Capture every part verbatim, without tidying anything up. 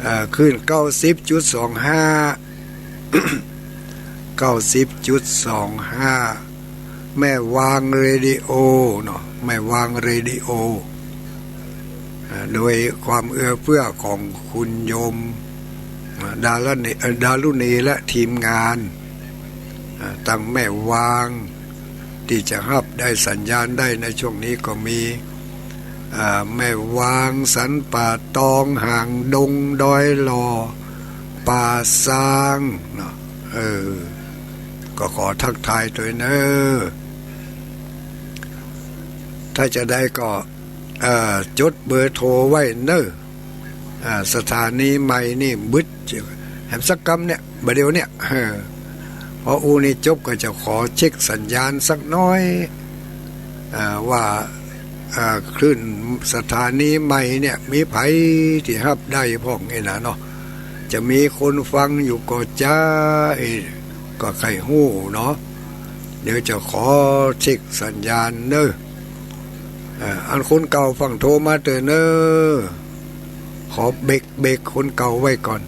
อ่า คลื่นเก้าสิบจุดสองห้า เก้าสิบจุดสองห้า แม่วางเรดิโอเนาะ แม่วางเรดิโอ อ่า โดยความเอื้อเฟื้อของคุณโยม อ่า ดารุณี เอ่อ ดารุณีและทีมงาน อ่า ตังแม่วาง ตี้จะฮับได้สัญญาณได้ในช่วงนี้ก็มี อ่า แม่วาง สันป่าตอง หางดง ดอยหล่อ ป่าซางเนาะ เออ ก็ขอทักทายตวยเน่อ ถ้าจะได้ก็ เอ่อ จดเบอร์โทรไว้เน่อ อ่า สถานีใหม่นี่บึดแหมสักกำเนี่ย บ่าเดี่ยวเนี่ย เออ เพราะอู้นี้จบก็จะขอเช็คสัญญาณสักน้อย อ่า ว่า อ่า คลื่นสถานีใหม่เนี่ย มีใผตี้ฮับได้พ่องนี่นะเนาะ จะมีคนฟังอยู่ก่อจ๊ะ เอ้ย ก็ใค่ฮู้เนาะ เดี๋ยวจะขอเช็คสัญญาณเน่อ อ่า อันคนเก่าฟั่งโทรมาเต๊อะเน่อ ขอเบรก เบรกคนเก่าไว้ก่อน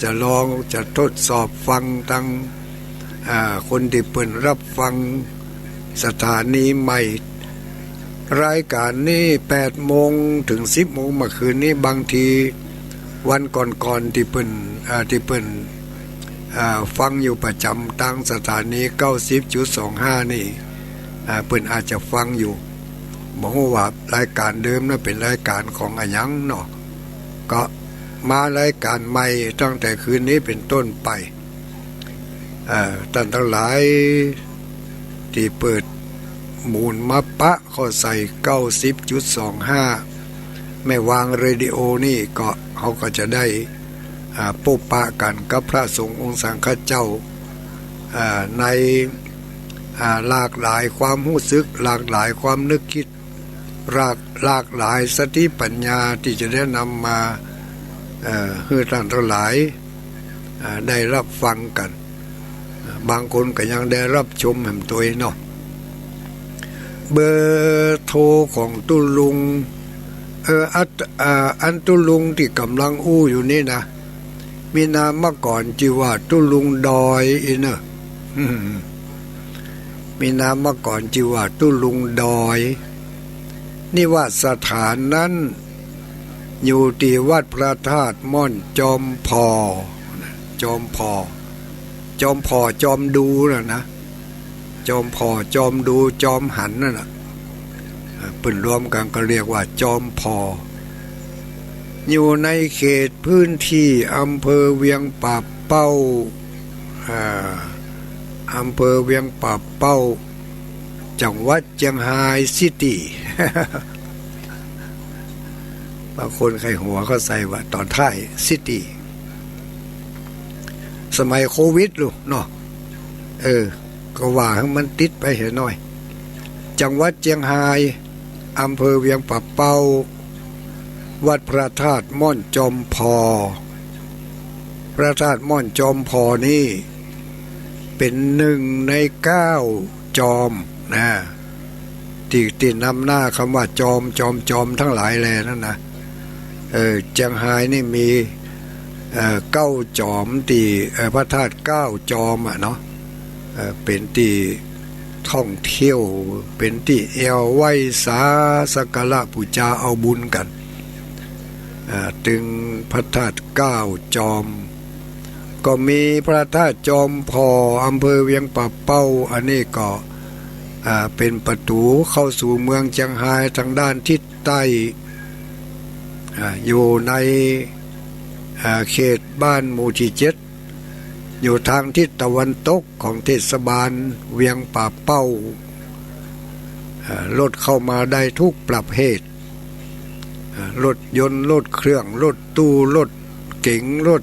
จะลอง จะทดสอบฟังตัง อ่า คนตี้เปิ้นฮับฟังสถานีใหม่ รายก๋านนี้แปดโมงเถิงสิบโมงเมื่อคืนนี้ บางทีวันก่อนๆ ตี้เปิ้น อ่า ตี้เปิ้น อ่า ฟังอยู่ประจ๋ำตังสถานีเก้าสิบจุดสองห้านี่ อ่า เปิ้นอาจจะฟังอยู่ บ่ฮู้ว่ารายก๋านเดิมนั้นเป๋นรายก๋านของอะหยังเนาะ ก็มารายก๋านใหม่ตั้งแต่คืนนี้เป๋นต้นไป เอ่อ ต้านตังหลายตี้เปิดหมุนมาปะเข้าใส่เก้าสิบจุดสองห้า แม่วางเรดิโอนี่ก็ เฮาก็จะได้ อ่า ปบปะกั๋นกับพระสงฆ์องค์สังฆเจ้า อ่า ใน อ่า หลากหลายความฮู้สึก หลากหลายความนึกคิด หลาก หลากหลายสติปัญญาตี้จะได้นำมา เอ่อ หื้อต้านตังหลาย อ่า ได้ฮับฟังกั๋น อ่า บางคนก็ยังได้ฮับชมแหมตวยเนาะ เบอร์โทรของตุ๊ลุง เอ่อ อัน อ่า อันตุ๊ลุงตี้ก่ำลังอู้อยู่นี่นะ มีนามก่อนจื้อว่าตุ๊ลุงดอยอี้เน่อ มีนามก่อนจื้อว่าตุ๊ลุงดอย นิวาสสถานนั้นอยู่ตี้วัดพระธาตุม่อนจอมผ่อ จอมผ่อ จอมผ่อจอมดูน่ะนะ จอมผ่อจอมดูจอมหันนั่นน่ะ อ่า เปิ้นรวมกั๋นก็เรียกว่าจอมผ่อ อยู่ในเขตพื้นที่อำเภอเวียงป่าเป้า อ่า อำเภอเวียงป่าเป้า จังหวัดเจียงฮายซิตี้ บางคนใค่หัวเข้าใจ๋ว่าต๋อนท้ายซิตี้ สมัยโควิดลูกเนาะ เออ ก็ว่าหื้อมันติดไปเหียหน้อย จังหวัดเจียงฮาย อำเภอเวียงป่าเป้า วัดพระธาตุม่อนจอมผ่อ พระธาตุม่อนจอมผ่อนี่เป๋นหนึ่งในเก้าจอมนะ ตี้ ตี้นำหน้ากำว่าจอม จอม จอมตังหลายแลนั่นนะ เออ เจียงฮายนี่มี เอ่อ เก้าจอมตี้ เอ่อ พระธาตุเก้าจอมอะเนาะ เอ่อ เป๋นตี้ท่องเที่ยว เป๋นตี้แอ่วไหว้สา สักการะปู๋จาเอาบุญกั๋น อ่า ตึงพระธาตุเก้าจอม ก็มีพระธาตุจอมผ่อ อำเภอเวียงป่าเป้า อันนี้ก็ อ่า เป๋นประตู๋เข้าสู่เมืองเจียงฮายตางด้านทิศใต้ อ่า อยู่ใน อ่า เขตบ้านหมู่ตี้เจ็ด อยู่ตางทิศตะวันตกของเทศบาลเวียงป่าเป้า อ่า รถเข้ามาได้ทุกประเภท อ่า รถยนต์ รถเครื่อง รถตู้ รถเก๋ง รถ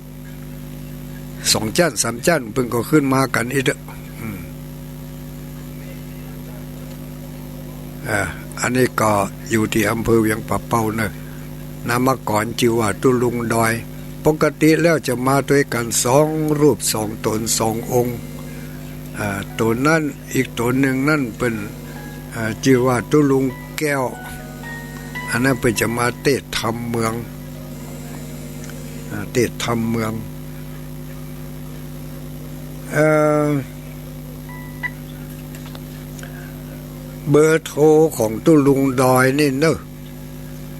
สองจั๊นสามจั๊น เปิ้นก็ขึ้นมากั๋นอี้เต๊อะ อืม อ่า อันนี้ก็อยู่ตี้อำเภอเวียงป่าเป้าเน่อ นามก่อนจื้อว่าตุ๊ลุงดอย ปกติแล้วจะมาตวยกั๋นสองรูป สองต๋น สององค์ อ่า ต๋นนั้น อีกต๋นนึ่งนั้นเปิ้น อ่า จื้อว่าตุ๊ลุงแก้ว อันนั้นเปิ้นจะมาเตศน์ธรรมเมือง อ่า เตสธรรมเมือง เอ่อ เบอร์โทรของตุ๊ลุงดอยนี่เนอะ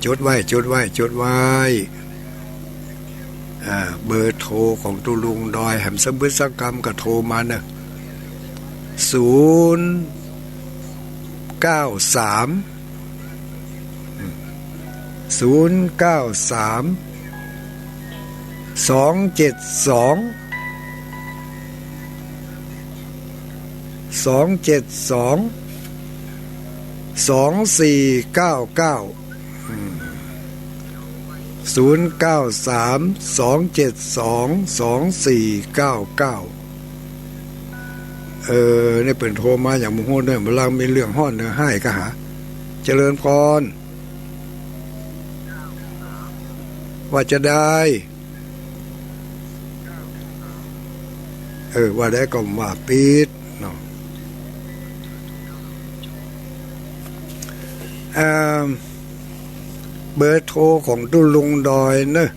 จดไว้ จดไว้ จดไว้ อ่า เบอร์โทรของตุ๊ลุงดอย แหมสักบึดสักกำก็โทรมาเนอะ ศูนย์เก้าสาม ศูนย์เก้าสาม สองเจ็ดสอง สองเจ็ดสอง สองสี่เก้าเก้า อืม ศูนย์เก้าสาม สองเจ็ดสอง สองสี่เก้าเก้า เออ นี่เปิ้นโทรมาอย่างบ่ฮู้เน่อ บ่าลางมีเรื่องฮ้อนเรื่องฮ้ายกาหา เจริญพร ว่าจะใด เออ ว่าใดก็บ่ว่าปิดเนาะ อ่า เบอร์โทรของตุ๊ลุงดอยเนอะ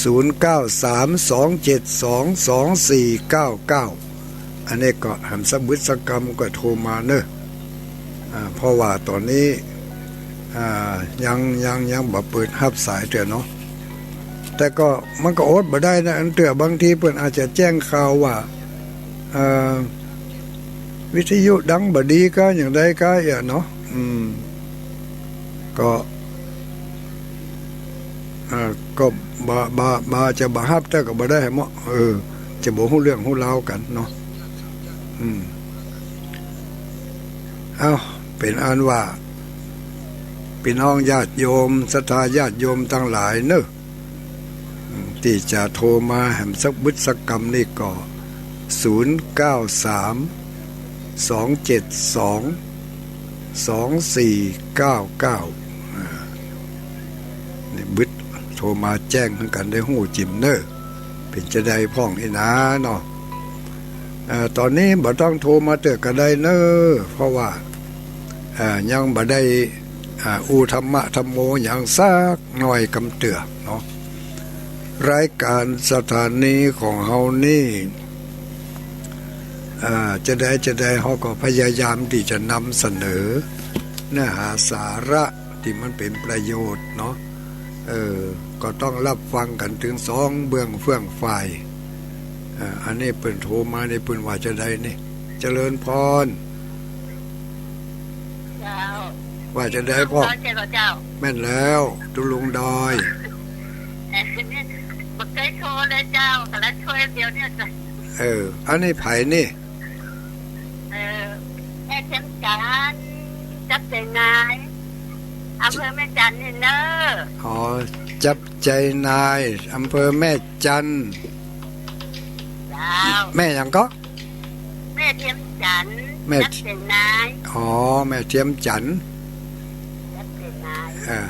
ศูนย์เก้าสาม สองเจ็ดสอง สองสี่เก้าเก้า อันนี้ก็แหมสักบึดสักกำก็โทรมาเนอะ อ่า เพราะว่าต๋อนนี้ อ่า ยัง ยัง ยังบ่เปิดฮับสายเตื้อเนาะ แต่ก็มันก็อดบ่ได้นะ อันเตื้อบางทีเปิ้นอาจจะแจ้งข่าวว่า เอ่อ วิทยุดังบ่ดีกาอย่างใดกาเอี้ยเนาะ อืม ก็ อ่า ก็บ่ บ่ บ่ จะบ่ฮับแต่ก็บ่ได้เหมาะ เออ จะบ่ฮู้เรื่องฮู้ราวกั๋นเนาะ อืม เอ้า เป๋นอันว่า ปี้น้องญาติโยม ศรัทธาญาติโยมตังหลายเนอะ ตี้จะโทรมาแหมสักบึดสักกำนี่ก็ ศูนย์เก้าสาม สองเจ็ดสอง สองสี่เก้าเก้า อ่า นี่บึดโทรมาแจ้งหื้อกั๋นได้ฮู้จิ่มเน่อ เป๋นจาใดพ่องอี้นาเนาะ เอ่อ ต๋อนนี้บ่ต้องโทรมาเตื้อก็ได้เน่อ เพราะว่า เอ่อ ยังบ่ได้ อ่า อู้ธรรมะธัมโมหยังสักหน่อยกำเตื้อเนาะ รายก๋านสถานีของเฮานี่ อ่า จาใดจาใดเฮาก็พยายามตี้จะนำเสนอเนื้อหาสาระตี้มันเป๋นประโยชน์เนาะ เออ ก็ต้องฮับฟังกั๋นเถิงสองเบื้องเฟื่องฝ่าย อ่า อันนี้เปิ้นโทรมานี่เปิ้นว่าจาใดนี่ เจริญพร เจ้า ว่าจาใดพ่อง เจ้า เจ้า แม่นแล้ว ตุ๊ลุงดอย บ่เกยโทรเลยเจ้า ก็เลยโทรเดี๋ยวนี้ เออ อันนี้ใผนี่ เออ แม่เทียมจันทน์ จั๊บใจ๋นาย อำเภอแม่จันทน์นี่เน่อ อ๋อ จั๊บใจ๋นาย อำเภอแม่จันทน์ เจ้า แม่หยังก็ แม่เทียมจันทน์ แม่ จั๊บใจ๋นาย อ๋อ แม่เทียมจันทน์ จั๊บใจ๋นาย เออ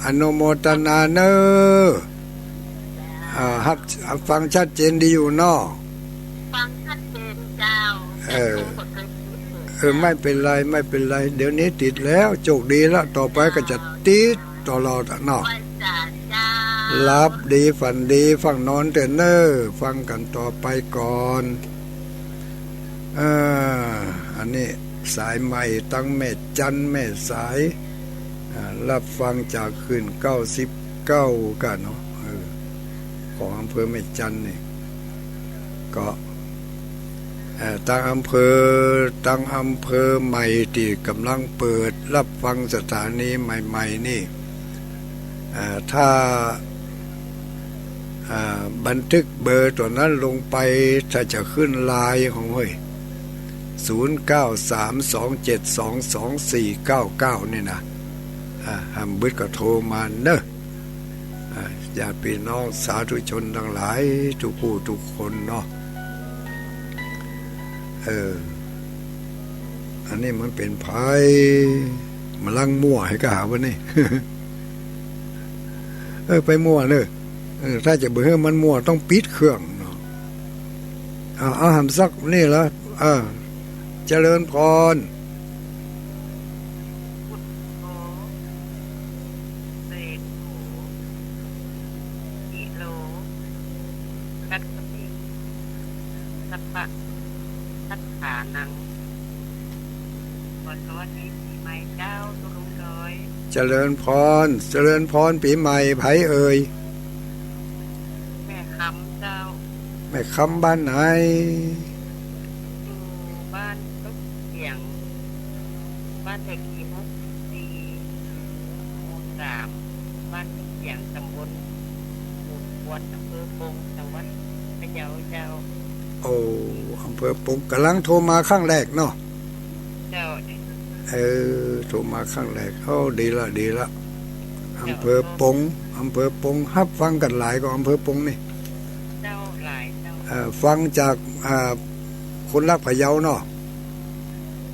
อนุโมทนาเน่อ เจ้า อ่า ฮับ ฮับฟังชัดเจนดีอยู่เนาะ ฟังชัดเจนเจ้า เออ เออ ไม่เป๋นไร ไม่เป๋นไร เดี๋ยวนี้ติดแล้ว โจคดีละ ต่อไปก็จะติดตลอดอะเนาะ ไหว้สาเจ้า หลับดีฝันดี ฟั่งนอนเต๊อะเน่อ ฟังกั๋นต่อไปก่อน อ่า อันนี้สายใหม่ตังแม่จันทน์แม่สาย อ่า ฮับฟังจากคลื่นเก้าสิบเก้าก้าเนาะ เออ ของอำเภอแม่จันทน์นี่ ก็ เอ่อ ตังอำเภอ ตังอำเภอใหม่ตี้ก่ำลังเปิดฮับฟังสถานีใหม่ๆ นี่ เอ่อ ถ้า อ่า บันทึกเบอร์ตั๋วนั้นลงไป ถ้าจะขึ้นไลน์ของเฮา ศูนย์เก้าสาม สองเจ็ดสอง สองสี่เก้าเก้า นี่นะ อ่า หากบ่อึดก็โทรมาเน่อ อ่า ญาติปี้น้องสาธุชนตังหลาย กู้ผู้กู้คนเนาะ เออ อันนี้มันเป๋นใผ มาลังมั่วหื้อก้าบ่านี่ เออ ไปมั่วเน่อ เออ ถ้าจะบ่หื้อมันมั่วต้องปิดเครื่องเนาะ เอา เอาหากสักนี่ละ เออ เจริญพร พุทโธ เตโช จิโร สัตตะปิง สัพพะ สัตถานัง ขอสวัสดีปี๋ใหม่เจ้า ตุ๊ลุงดอย เจริญพร เจริญพรปี๋ใหม่ ใผเอ่ย แม่คำเจ้า แม่คำบ้านไหน อยู่บ้านตุ๊กเสียง บ้านเลขตี้หกสิบสี่ หมู่สาม บ้านตุ๊กเสียง ตำบลหมู่ควน อำเภอปง จังหวัดพะเยาเจ้า โอ้ อำเภอปง ก่ำลังโทรมาครั้งแรกเนาะ เจ้า เออ โทรมาครั้งแรก โอ้ ดีละ ดีละ อำเภอปง อำเภอปง ฮับฟังกั๋นหลายก่อ อำเภอปงนี่ เจ้า หลายเจ้า เอ่อ ฟังจาก อ่า คนรักพะเยาเนาะ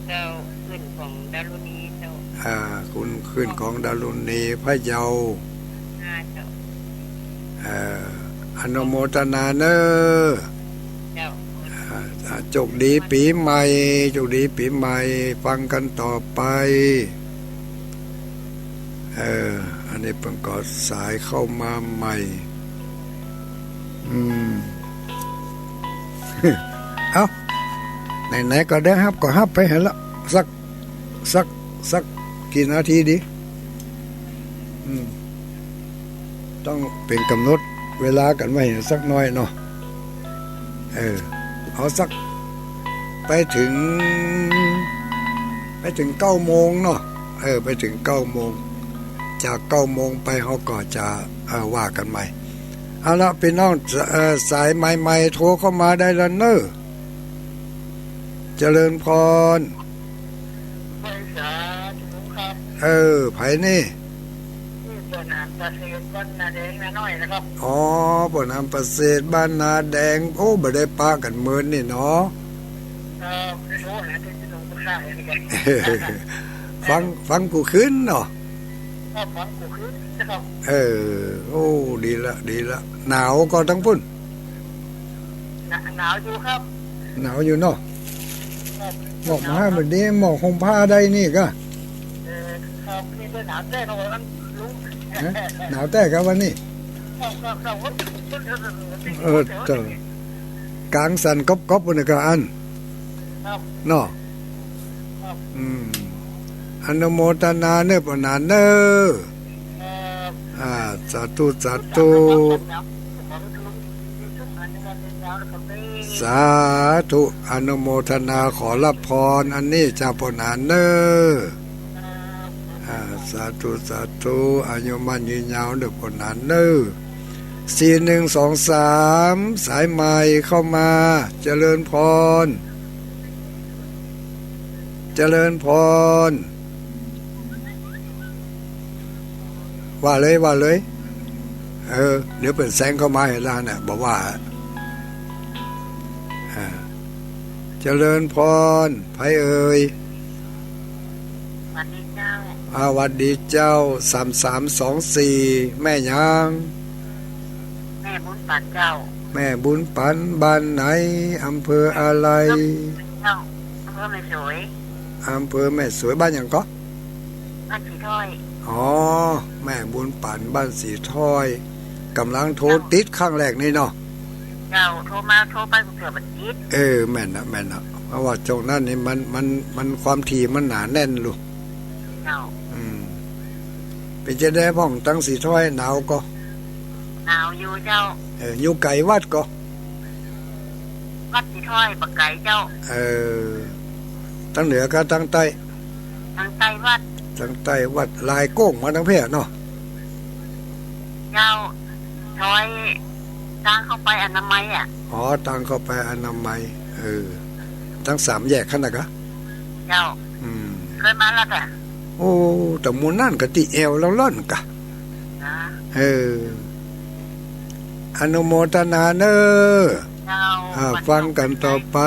เจ้า คลื่นของดารุณีเจ้า อ่า คุณคลื่นของดารุณีพะเยา อ่า เจ้า เอ่อ อนุโมทนาเน้อ เจ้า อ่า อ่า โจคดีปี๋ใหม่ โจคดีปี๋ใหม่ ฟังกั๋นต่อไป เออ อันนี้เปิ้นก็สายเข้ามาใหม่ อืม เอ้า ไหนๆ ก็ได้ฮับ ก็ฮับไปหั้นละ สัก สัก สักกี่นาทีดี อืม ต้องเป๋นก๋ำหนดเวลากั๋นไว้สักหน่อยเนาะ เออ เอาสัก ไปเถิง ไปเถิงเก้าโมงเนาะ เออ ไปเถิงเก้าโมง จากเก้าโมงไปเฮาก็จะ เอ่อ ว่ากั๋นใหม่ เอาละ ปี้น้อง เอ่อ สายใหม่ๆ โทรเข้ามาได้ละเน้อ เจริญพร ไหว้สาธุครับ เออ ใผนี่ นี่ป้อหนามประเสริฐบ้านนาแดงนาน้อยนะครับ อ๋อ ป้อหนามประเสริฐบ้านนาแดง โอ้ บ่ได้ปะกั๋นเมินนี่เนาะ เออ ไปโทรหาแต่พี่น้องผู้ชายนี่กัน ฟัง ฟังกู้คืนเนาะ ก็ฟังกู้คืนนะครับ เออ โอ้ ดีละ ดีละ หนาวก่อตังปุ้น หนา- หนาวอยู่ครับ หนาวอยู่เนาะ ครับ หมอกมาแบบนี้ หมอกห่มผ้าได้นี่ก่ะ เออ ครับ นี่ก็หนาวแต๊เนาะวันลุง ฮะ หนาวแต๊ก่ะวันนี้ ครับ ครับ ครับ เออ เจ้า ก๋างสั่นก๊อบๆ ปุ้นก่ะอั้น ครับ เนาะ ครับ อืม อนุโมทนาเน้อป้อหนานเน้อ ครับ อ่า สาธุ สาธุ สาธุ อนุโมทนา ขอฮับพรอันนี้จากป้อหนานเน้อ อ่า สาธุ สาธุ อายุมั่นยืนยาวเน้อป้อหนานเน้อ สี่หนึ่งสองสาม สายใหม่เข้ามา เจริญพร เจริญพร ว่าเลย ว่าเลย เออ เดี๋ยวเปิ้นแซงเข้ามาหั้นละเนี่ย บ่ว่า อ่า เจริญพร ใผเอ่ย สวัสดีเจ้า อ่า หวัดดีเจ้า สามสามสองสี่ แม่หยัง แม่บุญปันเจ้า แม่บุญปัน บ้านไหน อำเภออะไร เจ้า อำเภอแม่สวย อำเภอแม่สวย บ้านหยังก่อ บ้านสีถ้อย อ๋อ แม่บุญปัน บ้านสีถ้อย ก่ำลังโทรติดครั้งแรกนี่เนาะ เจ้า โทรมา โทรไปกูเกือบบ่ติด เออ แม่นนะ แม่นนะ เพราะว่าช่วงนั้นนี่มัน มัน มันความถี่มันหนาแน่นลูก เจ้า อืม เป๋นจะใดพ่องตังสีถ้อย หนาวก่อ หนาวอยู่เจ้า เออ อยู่ไก๋วัดก่อ วัดสีถ้อยบ่ไก๋เจ้า เออ ตังเหนือกับตังใต้ ตังใต้วัด ตังใต้วัด ลายโก้งมาตังเพี้ยเนาะ เจ้า ถ้อย ตางเข้าไปอนามัยอ่ะ อ๋อ ตางเข้าไปอนามัย เออ ตังสามแยกหั้นนะก่ะ เจ้า อืม เกยมาละก่ะ โอ้ ต๋ะหมู่นั้นก่ะตี้แอ่วลาวล่อนก่ะ นะ เออ อนุโมทนาเน้อ เจ้า อ่า ฟังกั๋นต่อไป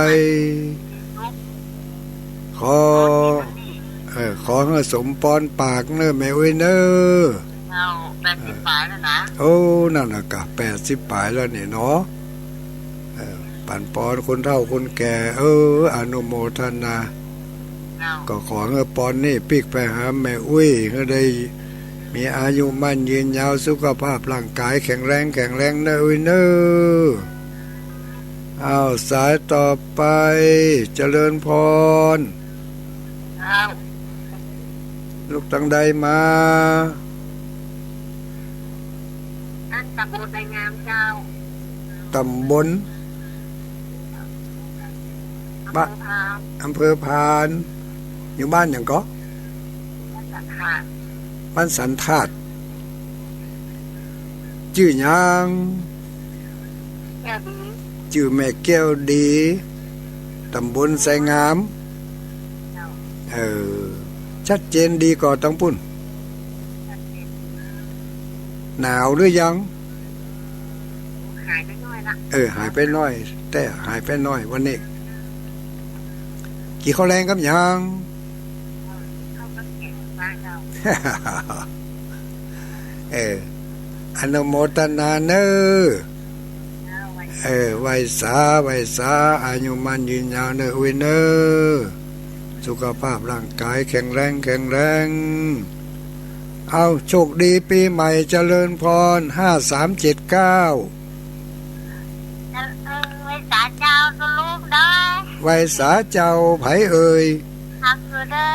ขอ เออ ขอหื้อสมปอนปากเน้อแม่อุ๊ยเน้อ เจ้า แปดสิบป๋ายแล้วนะ โอ้ นั่นน่ะก่ะ แปดสิบป๋ายแล้วนี่เนาะ เออ ปั๋นปอนคนเฒ่าคนแก่ เออ อนุโมทนา เจ้า ก็ขอหื้อปอนนี่ปิ๊กไปหาแม่อุ๊ย หื้อได้มีอายุมั่นยืนยาว สุขภาพร่างก๋ายแข็งแรง แข็งแรงเน้ออุ๊ยเน้อ อ้าว สายต่อไป เจริญพร อ้าว ลูกตังใดมา อันตำบลไซงามเจ้า ตำบล อำเภอพาน อำเภอพาน อยู่บ้านหยังก่อ บ้านสันธาตุ บ้านสันธาตุ จื้อหยัง แก้วดี จื้อแม่แก้วดี ตำบลไซงาม เจ้า เออ ชัดเจนดีก่อตังปุ้น ชัดเจนดี หนาวหรือยัง หายไปหน้อยละ เออ หายไปหน้อย แต่หายไปหน้อยวันนี้ กิ๋นข้าวแลงกับหยัง ข้าวกับแกงปลาเจ้า เออ อนุโมทนาเน่อ เออ ไหว้สา ไหว้สา อายุมั่นยืนยาวเน่ออุ๊ยเน่อ สุขภาพร่างกายแข็งแรง แข็งแรง เอา โชคดีปี๋ใหม่เจริญพร ห้าสามเจ็ดเก้า เออ ไหว้สาเจ้าตุลุงเด้อ ไหว้สาเจ้าใผเอ่ย ฮักอยู่เด้อ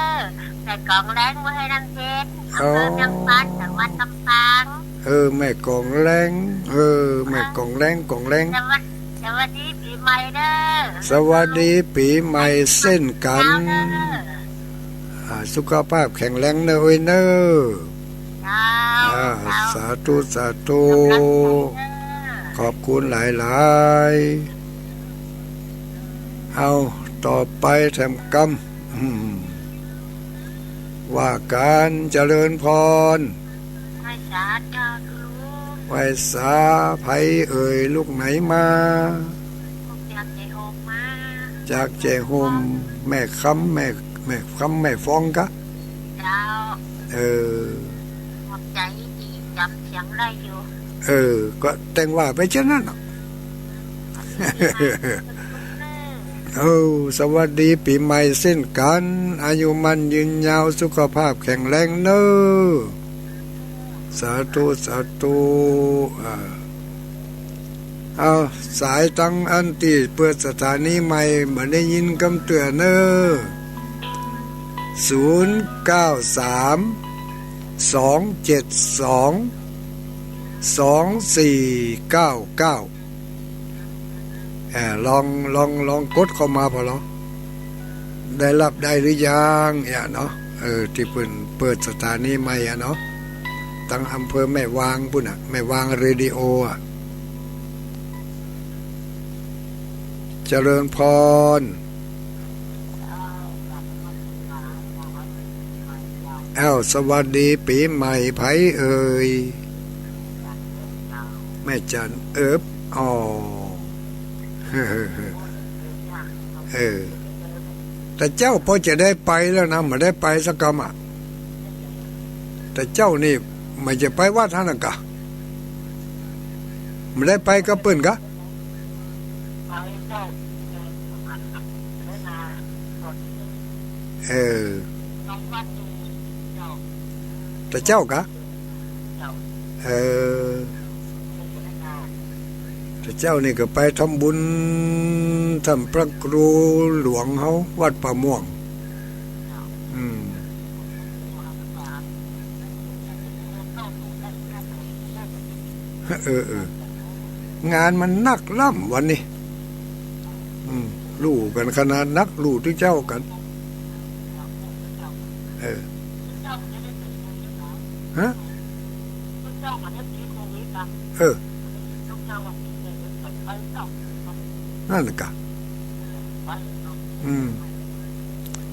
แม่กองแลง เมืองไฮน้ำเย็น อ๋อ อำเภอเมืองปาน จังหวัดลำปาง เออ แม่กองแลง เออ แม่กองแลง กองแลง สวัส- สวัสดีปี๋ใหม่เด้อ สวัสดีปี๋ใหม่เส้นกั๋น เจ้าเด้อ อ่า สุขภาพแข็งแรงเน่ออุ๊ยเน่อ เจ้า อ่า เจ้า สาธุ สาธุ กำลังใจเด้อ ขอบคุณหลายๆ เอา ต่อไปแถมกำ อืม ว่าก๋านเจริญพร ไหว้สาเจ้าตุลุง ไหว้สาใผเอ่ย ลูกไหนมา ลูกจากแจ้ห่มมา จากแจ้ห่ม แม่คำ แม่ แม่คำ แม่ฟองกะ เจ้า เออ ขอบใจ๋ตี้จ๋ำเสียงได้อยู่ เออ ก็แต่งว่าไปเช่นนั้นน่ะ เออ สวัสดีปี๋ใหม่เส้นกั๋น อายุมั่นยืนยาว สุขภาพแข็งแรงเน่อ สาธุ สาธุ อ่า เอา สายตังอันตี้เปิดสถานีใหม่ บ่ได้ยินกำเตื้อเน่อ ศูนย์เก้าสาม สองเจ็ดสอง สองสี่เก้าเก้า เอ่อ ลอง ลอง ลองกดเข้ามาผ่อลอ ได้ฮับได้หรือยังเนี่ยเนาะ เออ ตี้เปิ้นเปิดสถานีใหม่อะเนาะ ตังอำเภอแม่วางปุ้นน่ะ แม่วางเรดิโออะ เจริญพร อ้าว สวัสดีปี๋ใหม่ใผเอ่ย แม่จัน เอิบ อ๋อ เออ แต่เจ้าปอจะได้ไปแล้วนะ บ่ได้ไปสักกำอะ แต่เจ้านี่บ่จะไปวัดหั้นนะกะ บ่ได้ไปกับเปิ้นกะ เออ แต่เจ้ากะ เออ แต่เจ้านี่ก็ไปทำบุญถ้ำพระครูหลวงเฮา วัดป่าม่วง อืม เออ เออ งานมันนักล้ำวันนี้ อืม ลู่กั๋นขนาดนัก ลู่ตี้เจ้ากั๋น เออ ฮะ เออ นั่นกะ อืม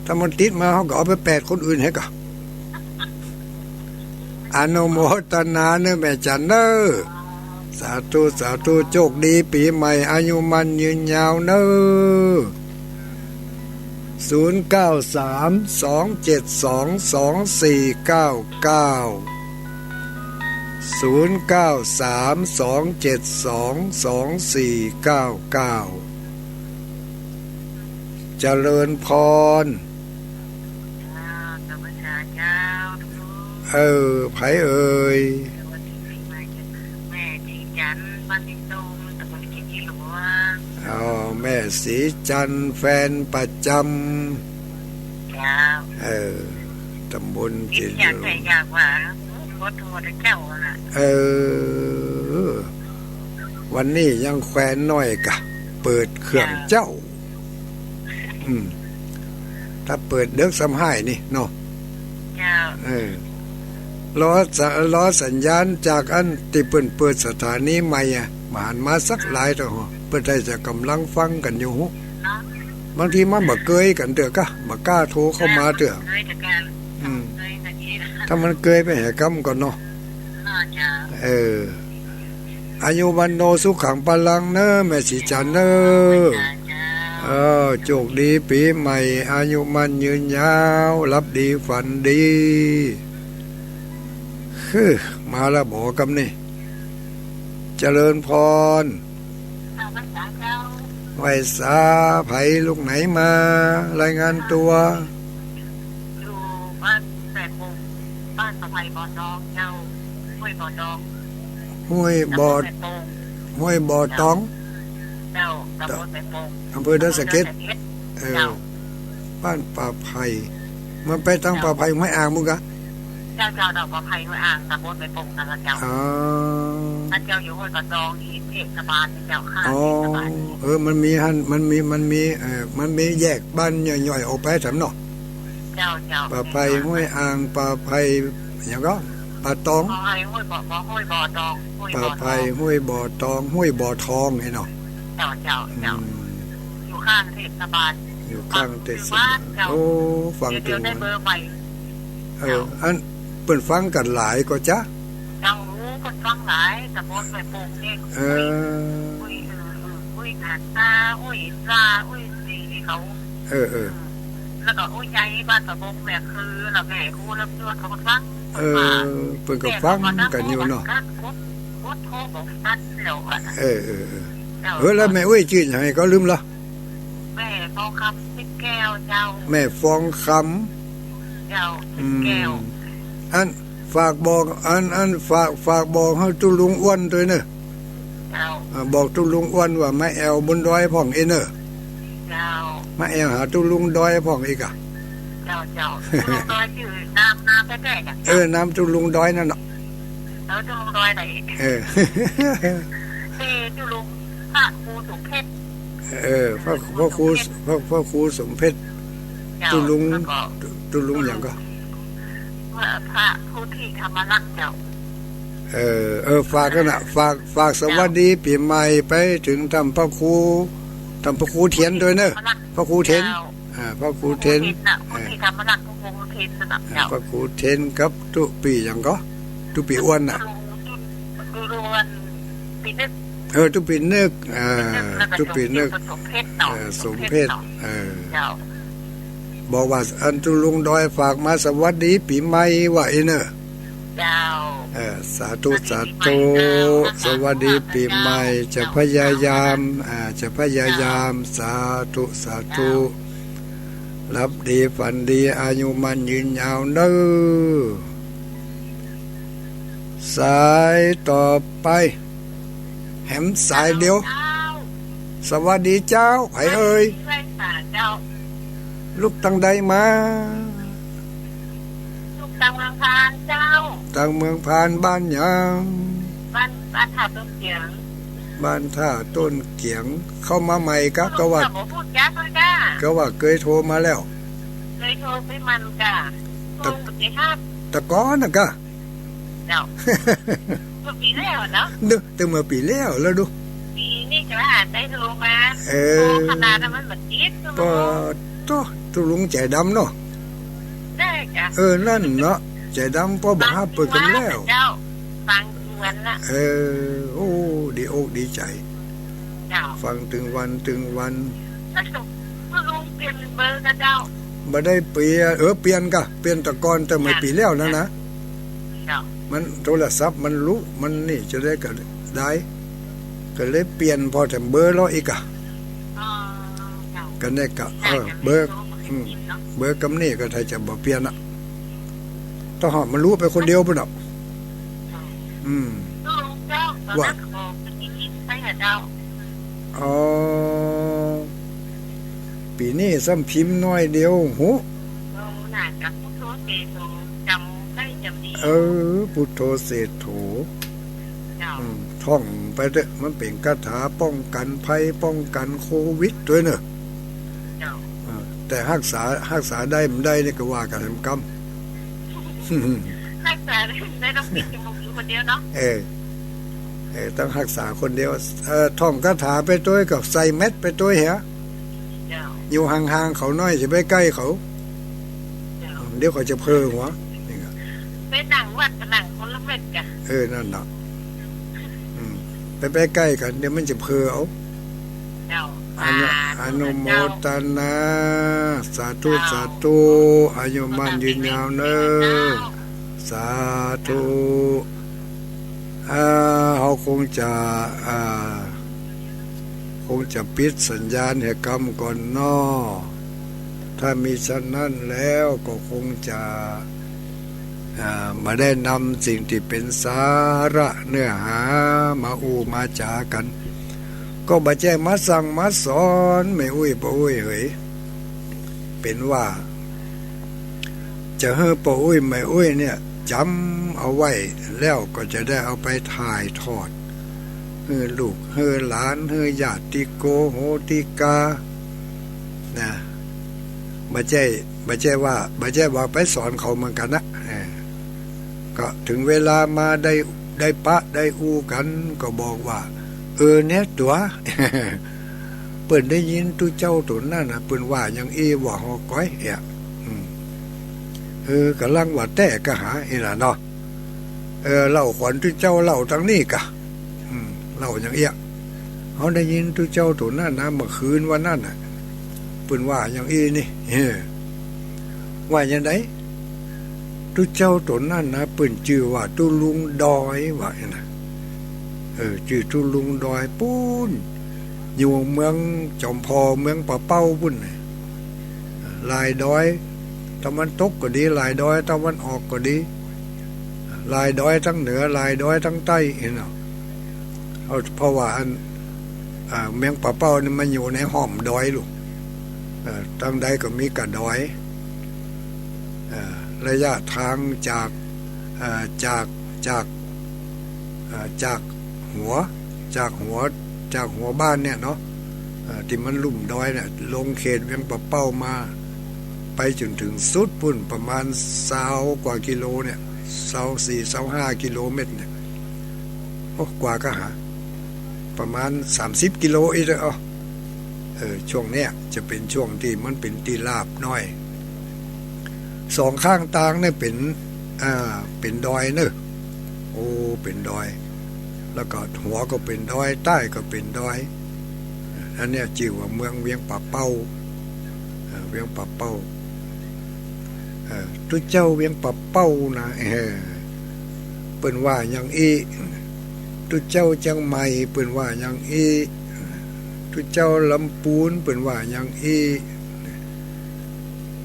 ถ้ามันติดมา เฮาก็เอาไปแปดคนอื่นหื้อกะ อนุโมทนาเน่อแม่จันเน่อ สาธุ สาธุ โชคดีปี๋ใหม่ อายุมั่นยืนยาวเน่อ ศูนย์เก้าสาม สองเจ็ดสอง สองสี่เก้าเก้า ศูนย์เก้าสาม สองเจ็ดสอง สองสี่เก้าเก้า เจริญพร เออ ใผเอ่ย สวัสดีปี๋ใหม่เจ้า แม่จี๋จันทร์ บ้านดินตูม ตำบลเกต หลวง อ๋อ แม่ศรีจันทร์แฟนประจำ เจ้า เออ ตำบล ติด เจดีย์ อยากได้อยากว่า โอ้ ขอโทษนะเจ้านะ เออ วันนี้ยังแควนน้อยกะ เปิดเครื่องเจ้า เจ้า อืม ถ้าเปิดเดิ็กซ้ำฮ้ายนี่เนาะ เจ้า เออ รอสะ- รอสัญญาณจากอันตี้เปิ้นเปิดสถานีใหม่อะ บ่หันมาสักหลายเตื้อ เปิ้นได้จะก่ำลังฟังกั๋นอยู่ เนาะ บางทีมันบ่เกยกั๋นเตื้อ ก็บ่กล้าโทรเข้ามาเตื้อ เกยกั๋น อืม เกยกั๋นนี่นะ ถ้ามันเกยไปแหกำก่อนเนาะ เนาะเจ้า เออ อายุวัณโณสุขังพลังเน่อ แม่ศรีจันทร์เน่อ เจ้า เออ โจคดีปี๋ใหม่ อายุมั่นยืนยาว หลับดีฝันดี คือ มาละบ่กำนี้ เจริญพร เจ้า ไหว้สาเจ้า ไหว้สา ใผลูกไหนมา รายงานตั๋ว อยู่บ้านแปดโมง บ้านป่าไผ่บ่อตองเจ้า ห้วยบ่อตอง ห้วยบ่อ ตำบลแม่โป่ง ห้วยบ่อตอง เจ้า ตำบลแม่โป่ง อำเภอดอยสะเก็ด อำเภอดอยสะเก็ด เออ เจ้า บ้านป่าไผ่ มันไปตาง เจ้า ป่าไผ่ห้วยอ่างปุ้นกา เจ้า เจ้า เจ้า ป่าไผ่ห้วยอ่าง ตำบลแม่โป่งนั่นละเจ้า อ๋อ บ้านเจ้าอยู่ห้วยบ่อตอง เขตเทศบาลเจ้า ข้าง อ๋อ เทศบาล เออ มันมีหั้น มันมี มันมี เอ่อ มันมีแยกบ้านย่อยๆ ออกไปแถมเนาะ เจ้า เจ้า ป่าไผ่ห้วยอ่าง ป่าไผ่หยังก็ ป่าตอง ป่าไผ่ห้วยบ่อ บ่อ ห้วยบ่อตอง ห้วยบ่อตอง ป่าไผ่ห้วยบ่อตอง ห้วยบ่อทองนี่เนาะ เจ้า เจ้า เจ้า อืม อยู่ข้างเทศบาล อยู่ข้างเทศบาล ฟังตึงวัดเจ้า โอ้ ฟังตึงวัด เดี๋ยว เดี๋ยวได้เบอร์ใหม่ เออ เจ้า อันเปิ้นฟังกั๋นหลายก่อจ๊ะ เจ้า โอ้ เปิ้นฟังหลาย ตำบลแม่โป่งนี่ เออ อุ้ย เออ เออ อุ้ยหาดตา อุ้ยปลา อุ้ยสีเขา เออ เออ อืม แล้วก็ โอ้ย ยายบ้านตะบงแม่คือ แล้วแม่ฮู้แล้ว เปิ้นก็ฟัง เออ เปิ้นก็ฟังกั๋นอยู่เนาะ กด กดโทรบอกตัดแล้วอะ เออ เออ เออ เจ้า เออ แล้วแม่อุ้ยจื้อหยังก็ลืมละ แม่ฟองคำ สิบแก้วเจ้า แม่ฟองคำ เจ้า สิบแก้ว อืม อัน ฝากบอก อัน อัน ฝาก ฝากบอกหื้อตุ๊ลุงอ้วนตวยเน่อ เจ้า อ่า บอกตุ๊ลุงอ้วนว่ามาแอ่วบนดอยพ่องอี้เน่อ เจ้า มาแอ่วหาตุ๊ลุงดอยพ่องอี้ก่ะ เจ้า เจ้า ตุ๊ลุงดอยจื้อนาม นามแต๊ๆ น่ะ เออ นามตุ๊ลุงดอยนั่นเนาะ เออ ตุ๊ลุงดอยไหน เออ เออ ตุ๊ลุงพระครูสมเพชร เออ พระ พระครู พระ พระครูสมเพชร เจ้า ตุ๊ลุง แล้วก็ ตุ๊ลุงหยังก็ พระ พระโพธิธรรมรักษ์เจ้า เออ เออ ฝากกั๋นนะ ฝาก ฝากสวัสดีปี๋ใหม่ไปเถิงต้านพระครู ต้านพระครูเทียนตวยเน่อ พระครูเทียน เจ้า อ่า พระครูเทียน พระครูเทียนน่ะ อ่า โพธิธรรมรักษ์ พระครูเทียนสนับ อ่า เจ้า พระครูเทียนกับตุ๊ปี้หยังก็ ตุ๊ปี้อ้วนน่ะ ตุ๊ลุง ตุ๊ลุงอ้วน ปี้นึก เออ ตุ๊ปี้นึก อ่า ตุ๊ปี้นึก แล้วก็ตุ๊ปี้นึก สมเพชรเนาะ เออ สมเพชร สมเพชรเนาะ เออ เจ้า บอกว่าอันตุ๊ลุงดอยฝากมาสวัสดีปี๋ใหม่ว่าอี้เน่อ เจ้า เออ สาธุ สวัสดีปี๋ใหม่ สาธุ เจ้า สวัสดีปี๋ใหม่ เจ้า จะพยายาม อ่า จะพยายาม เจ้า สาธุ สาธุ เจ้า หลับดีฝันดี อายุมั่นยืนยาวเน่อ สายต่อไป แหมสายเดียว เจ้า สวัสดีเจ้า ใผเอ่ย สวัสดีเจ้า ลูกตางใดมา ลูกตางเมืองพานเจ้า ตางเมืองพาน บ้านหยัง บ้าน บ้านท่าต้นเกียง บ้านท่าต้นเกียง เข้ามาใหม่กะ ก็ว่า บ่ฮู้จักเลยกะ ก็ว่าเกยโทรมาแล้ว เกยโทรไปมันกะ ตะ โทรบ่ได้ฮับ ตะกอนน่ะกะ เจ้า เมื่อปี๋แล้วเนาะ เนาะ แต่เมื่อปี๋แล้วแล้วดู ปี๋นี้จะว่าได้โทรมา เออ โทรขนาดนั้นมันบ่ติด ปะโต๊ะ ตุ๊ลุงใจ๋ดำเนาะ ได้จ้ะ เออ นั่นเนาะ ใจ๋ดำ ปอบ่ฮับเปิ้นกำแล้ว เจ้า ฟังตึงวันละ เออ โอ้ ดีอกดีใจ๋ เจ้า ฟังตึงวันตึงวัน แล้วตุ๊ลุงเปลี่ยนเบอร์กะเจ้า บ่ได้เปลี่ยน เออ เปลี่ยนกะ เปลี่ยนตะกอน แต่เมื่อปี๋แล้วนั่นนะ เจ้า มันโทรศัพท์มันลุ มันนี่จะได้ก็ได้ ก็เลยเปลี่ยนปอแถมเบอร์เลาะอีกอะ อ๋อ เจ้า ก็เนี่ยก็ เออ เบอร์ อืม เบอร์กำนี้ก็ถ้าจะบ่เปลี่ยนอะ ต้องหอบมันลุไปคนเดียวปุ้นอะ อืม เจ้า ว่า ตอนนั้นขอไปกินไปอะเจ้า อ๋อ ปี๋นี้ซ้ำพิมพ์น้อยเดียว ฮู้ เออ น่าจะพุทโธเสโส จ๋ำได้จ๋ำดี เออ พุทโธเสโส เจ้า อืม ท่องไปเต๊อะ มันเป๋นคาถาป้องกั๋นภัย ป้องกั๋นโควิดตวยเน่อ เจ้า เออ แต่ฮักษา ฮักษาได้บ่ได้นี่ก็ว่ากั๋นแหมกำ ฮักษาได้บ่ได้ ต้องปิดจมูกอยู่คนเดียวเนาะ เออ เออ ต้องฮักษาคนเดียว เออ ท่องคาถาไปตวย ก็ใส่แมสไปตวยเหีย เจ้า อยู่ห่างๆ เขาหน้อย จะไปใก้เขา เจ้า เดี๋ยวเขาจะเผลอหัว นี่ก็ ไปนั่งวัดก็นั่งคนละแมสก่ะ เออ นั่นเนาะ อืม ไป ไปใก้กั๋น เดี๋ยวมันจะเผลอเอา เจ้า อนุ สาธุ อนุโมทนา เจ้า สาธุ เจ้า สาธุ อายุมั่นยืนยาวเน่อ เจ้า สาธุ อ่า เฮาคงจะ อ่า คงจะปิดสัญญาณเหียกำก่อนเนาะ ถ้ามิฉะนั้นแล้วก็คงจะ อ่า บ่ได้นำสิ่งตี้เป๋นสาระเนื้อหามาอู้มาจ๋ากั๋น ก็บ่ใจ้มาสั่งมาสอนแม่อุ๊ยป้ออุ๊ยเหย เป๋นว่า จะหื้อป้ออุ๊ยแม่อุ๊ยเนี่ยจ๋ำเอาไว้ แล้วก็จะได้เอาไปถ่ายทอด หื้อลูก หื้อหลาน หื้อญาติโกโหติกา นะ บ่ใจ้ บ่ใจ้ว่า บ่ใจ้ว่าไปสอนเขาเหมือนกั๋นนะ เออ ก็เถิงเวลามาได้ ได้ปะได้อู้กั๋น ก็บอกว่า เออ เนี่ยตั๋ว เปิ้นได้ยินตุ๊เจ้าตั๋วนั้นน่ะ เปิ้นว่าอย่างอี้ว่าฮอก้อยเอี้ย อืม เออ ก่ำลังว่าแต๊ก่ะหา อี้น่ะเนาะ เออ เล่าขวัญตุ๊เจ้าเล่าตังนี้ก่ะ อืม เล่าอย่างเอี้ย เฮาได้ยินตุ๊เจ้าตั๋วนั้นนะ เมื่อคืนวันนั้นน่ะ เปิ้นว่าอย่างอี้นี่ เออ ว่าอย่างใด ตุ๊เจ้าตั๋วนั้นนะ เปิ้นจื้อว่าตุ๊ลุงดอย ว่าอย่างนั้นนะ เออ จื้อตุ๊ลุงดอยปู๊น อยู่เมืองจอมผ่อ เมืองป่าเป้าปู๊นน่ะ ลายดอยตะวันตกก็ดี ลายดอยตะวันออกก็ดี ลายดอยตังเหนือ ลายดอยตังใต้ หั้นเนาะ เอา เพราะว่าอัน อ่า เมืองป่าเป้านี่มันอยู่ในห้อมดอยลูก เอ่อ ตังใดก็มีก่าดอย เอ่อ ระยะทางจาก เอ่อ จาก จาก เอ่อ จากหัว จากหัว จากหัวบ้านเนี่ยเนาะ เอ่อ ตี้มันลุ่มดอยเนี่ย ลงเขตเวียงป่าเป้ามา ไปจ๋นเถิงสุดปู๊น ประมาณซาวกว่ากิโลเนี่ย ซาวสี่ ซาวห้ากิโลเมตรเนี่ย โอ้ กว่าก่ะหา ประมาณสามสิบกิโลอี้เต๊อะ เออ ช่วงเนี้ยจะเป๋นช่วงตี้มันเป๋นตี้ราบน้อย สองข้างตางเนี่ยเป๋น อ่า เป๋นดอยเน่อ โอ้ เป๋นดอย แล้วก็หัวก็เป๋นดอย ใต้ก็เป๋นดอย อันเนี้ยจื้อว่าเมืองเวียงป่าเป้า เอ่อ เวียงป่าเป้า เอ่อ ตุ๊เจ้าเวียงป่าเป้านะ เออ เปิ้นว่าอย่างอี้ ตุ๊เจ้าเจียงใหม่ เปิ้นว่าอย่างอี้ ตุ๊เจ้าลำปูน เปิ้นว่าอย่างอี้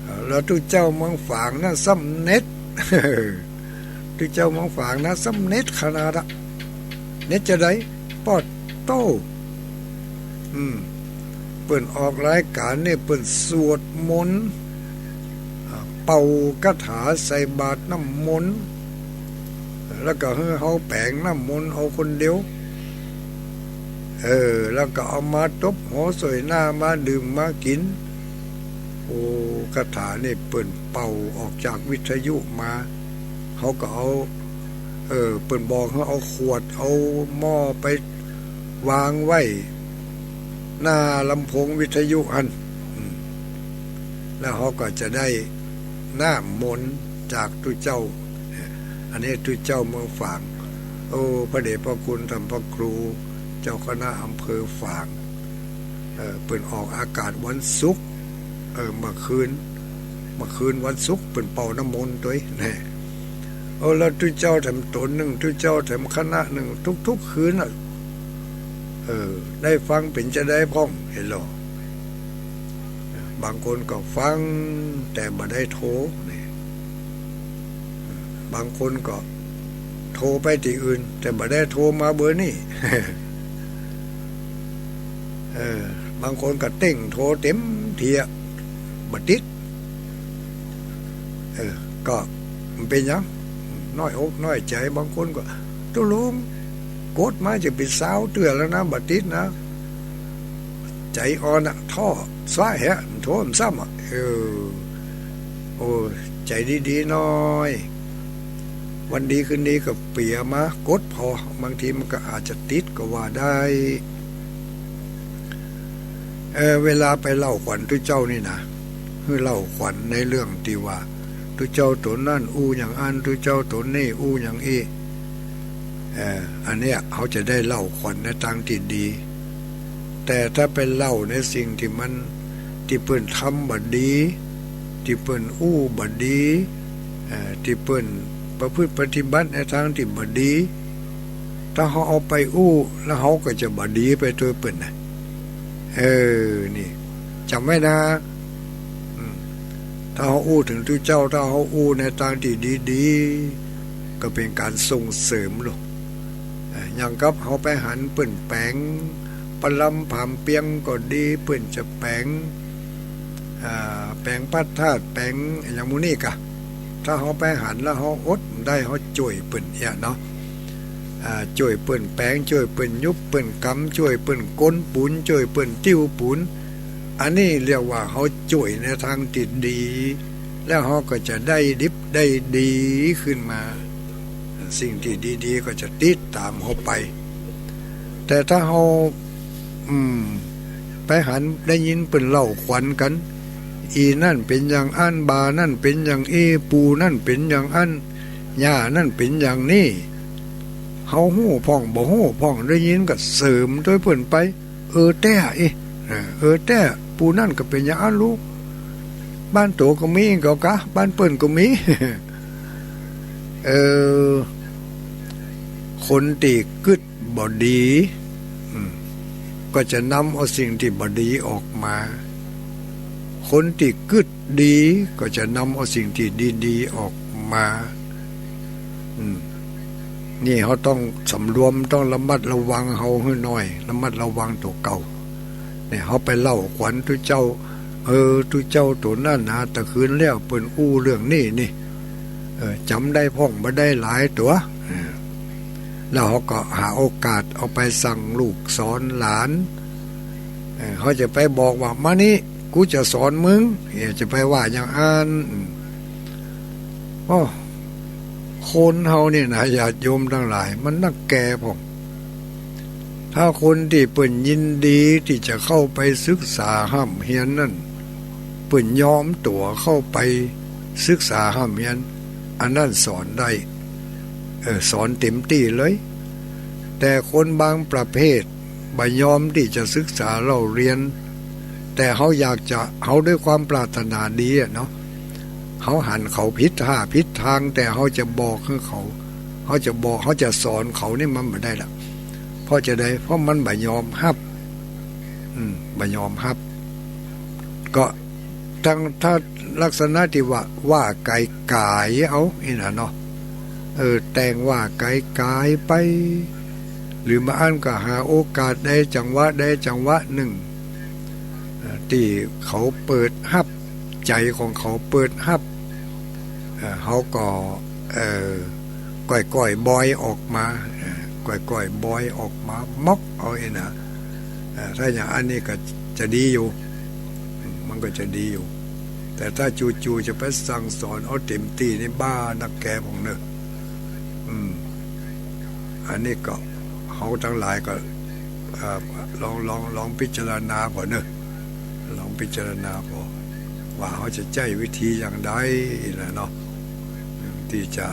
เอ่อ แล้วตุ๊เจ้าเมืองฝางนะ ซ้ำเน็ด ตุ๊เจ้าเมืองฝางนะ ซ้ำเน็ดขนาดอะ เน็ดจาใด ปอดโต้ อืม เปิ้นออกรายก๋านเนี่ย เปิ้นสวดมนต์ อ่า เป่าคาถาใส่บาตรน้ำมนต์ แล้วก็หื้อเฮาแป๋งน้ำมนต์เอาคนเดียว เออ แล้วก็เอามาตบหัวส่วยหน้า มาดื่มมากิ๋น โอ้ คาถานี่เปิ้นเป่าออกจากวิทยุมา เฮาก็เอา เออ เปิ้นบอกหื้อเอาขวด เอาหม้อไปวางไว้หน้าลำโพงวิทยุหั้น อืม แล้วเฮาก็จะได้น้ำมนต์จากตุ๊เจ้า อันนี้ตุ๊เจ้าเมืองฝาง โอ้ พระเดชพระคุณท่านพระครูเจ้าคณะอำเภอฝาง เอ่อ เปิ้นออกอากาศวันศุกร์ เอ่อ เมื่อคืน เมื่อคืนวันศุกร์เปิ้นเป่าน้ำมนต์ตวยแน่ เออ แล้วตุ๊เจ้าแถมต๋นนึ่ง ตุ๊เจ้าแถมคณะนึ่ง ทุกๆ คืนน่ะ เออ ได้ฟังเป๋นจาใดพ่อง หันก่อ บางคนก็ฟังแต่บ่ได้โทรนี่ บางคนก็โทรไปตี้อื่น แต่บ่ได้โทรมาเบอร์นี้ เออ บางคนก็เต้งโทรเต็มทีอะ บ่ติด เออ ก็มันเป๋นหยัง น้อยอกน้อยใจ๋ บางคนก็ ตุ๊ลุง กดมาจะเป๋นซาวเตื้อแล้วนะ บ่ติดนะ ใจ๋อ่อนอะ ท้อ ซ้าแหะ โทรมันซ้ำอะ เออ โอ้ ใจ๋ดีๆ หน่อย วันดีคืนดีก็เปียมากดผ่อ บางทีมันก็อาจจะติดก็ว่าได้ เออ เวลาไปเล่าขวัญตุ๊เจ้านี่นะ หื้อเล่าขวัญในเรื่องตี้ว่า ตุ๊เจ้าต๋นนั้นอู้อย่างอั้น ตุ๊เจ้าต๋นนี้อู้อย่างอี้ เออ อันเนี้ยเฮาจะได้เล่าขวัญในตางตี้ดี แต่ถ้าไปเล่าในสิ่งตี้มัน ตี้เปิ้นทำบ่ดี ตี้เปิ้นอู้บ่ดี เอ่อ ตี้เปิ้นประพฤติปฏิบัติในตางตี้บ่ดี ถ้าเฮาเอาไปอู้ แล้วเฮาก็จะบ่ดีไปตวยเปิ้นนะ เออ นี่ จ๋ำไว้นะ อืม ถ้าเฮาอู้เถิงตุ๊เจ้า ถ้าเฮาอู้ในตางตี้ดีๆ ก็เป๋นก๋านส่งเสริมลูก เอ่อ อย่างกับเฮาไปหันเปิ้นแป๋ง ประลำผามเปียงก็ดี เปิ้นจะแป๋ง อ่า แป๋งพระธาตุ แป๋งอะหยังหมู่นี้กะ ถ้าเฮาไปหันแล้วเฮาอดบ่ได้ เฮาจ้วยเปิ้นเอี้ยเนาะ อ่า จ้วยเปิ้นแป๋ง จ้วยเปิ้นยุบ เปิ้นกำ จ้วยเปิ้นกลปูน จ้วยเปิ้นติ้วปูน อันนี้เรียกว่าเฮาจ้วยในตางตี้ดี แล้วเฮาก็จะได้ดิบได้ดีขึ้นมา สิ่งตี้ดีๆ ก็จะติดต๋ามเฮาไป แต่ถ้าเฮา อืม ไปหันได้ยินเปิ้นเล่าขวัญกั๋น อี่นั้นเป๋นอย่างอั้น บ่านั้นเป๋นอย่างอี้ ปู่นั้นเป๋นอย่างอั้น ย่านั้นเป๋นอย่างนี้ เฮาฮู้พ่องบ่ฮู้พ่อง ได้ยินก็เสริมตวยเปิ้นไป เออแต๊ เอ๊ะ เออ เออแต๊ ปู่นั้นก็เป๋นอย่างอั้นลูก บ้านโตก็มีก็กะ บ้านเปิ้นก็มี เออ คนตี้กึ๊ดบ่ดี อืม ก็จะนำเอาสิ่งตี้บ่ดีออกมา คนตี้กึ๊ดดีก็จะนำเอาสิ่งตี้ดีๆ ออกมา อืม นี่เฮาต้องสำรวม ต้องระมัดระวังเฮาหื้อหน่อย ระมัดระวังตั๋วเก่า เนี่ย เฮาไปเล่าขวัญตุ๊เจ้า เออ ตุ๊เจ้าต๋นนั้นนะ ตะคืนแล้วเปิ้นอู้เรื่องนี้นี่ เออ จ๋ำได้พ่องบ่ได้หลายตั๋ว เออ แล้วเฮาก็หาโอกาสเอาไปสั่งลูกสอนหลาน เออ เฮาจะไปบอกว่า มานี่ กูจะสอนมึง เออ จะไปว่าอย่างอั้น อืม โอ้ คนเฮานี่นะ ญาติโยมตังหลาย มันนักแก่พ่อง ถ้าคนตี้เปิ้นยินดีตี้จะเข้าไปศึกษาฮ่ำเฮียนนั้น เปิ้นยอมตั๋วเข้าไปศึกษาฮ่ำเฮียน อันนั้นสอนได้ เออ สอนเต๋มตี้เลย แต่คนบางประเภทบ่ยอมตี้จะศึกษาเล่าเฮียน แต่เฮาอยากจะ เฮาด้วยความปรารถนาดีอะเนาะ เฮาหันเขาผิดท่าผิดตาง แต่เฮาจะบอกหื้อเขา เฮาจะบอก เฮาจะสอนเขานี่มันบ่ได้ละ เพราะจะใด เพราะมันบ่ยอมฮับ อืม บ่ยอมฮับ ก็ ตัง ถ้าลักษณะตี้ว่า ว่าก๋ายๆ เอา อี้นะเนาะ เออ แต่งว่าก๋ายๆ ไป หรือบ่อั้นก็หาโอกาสใด จังหวะใด จังหวะนึ่ง เอ่อ ตี้เขาเปิดฮับ ใจ๋ของเขาเปิดฮับ เอ่อ เฮาก็ เอ่อ ก้อยๆ บอยออกมา เอ่อ ก้อยๆ บอยออกมา ม็อกเอาอี้นะ เอ่อ ถ้าอย่างอันนี้ก็จะดีอยู่ มันก็จะดีอยู่ แต่ถ้าจู่ๆ จะไปสั่งสอนเอาเต๋มตี้นี่บ้านักแก่พ่องเน่อ อืม อันนี้ก็เฮาตังหลายก็ เอ่อ ลอง ลอง ลองพิจารณาผ่อเน่อ ลองพิจารณาผ่อ ว่าเฮาจะใจ๊วิธีอย่างใดนะเนาะ ตี้จะ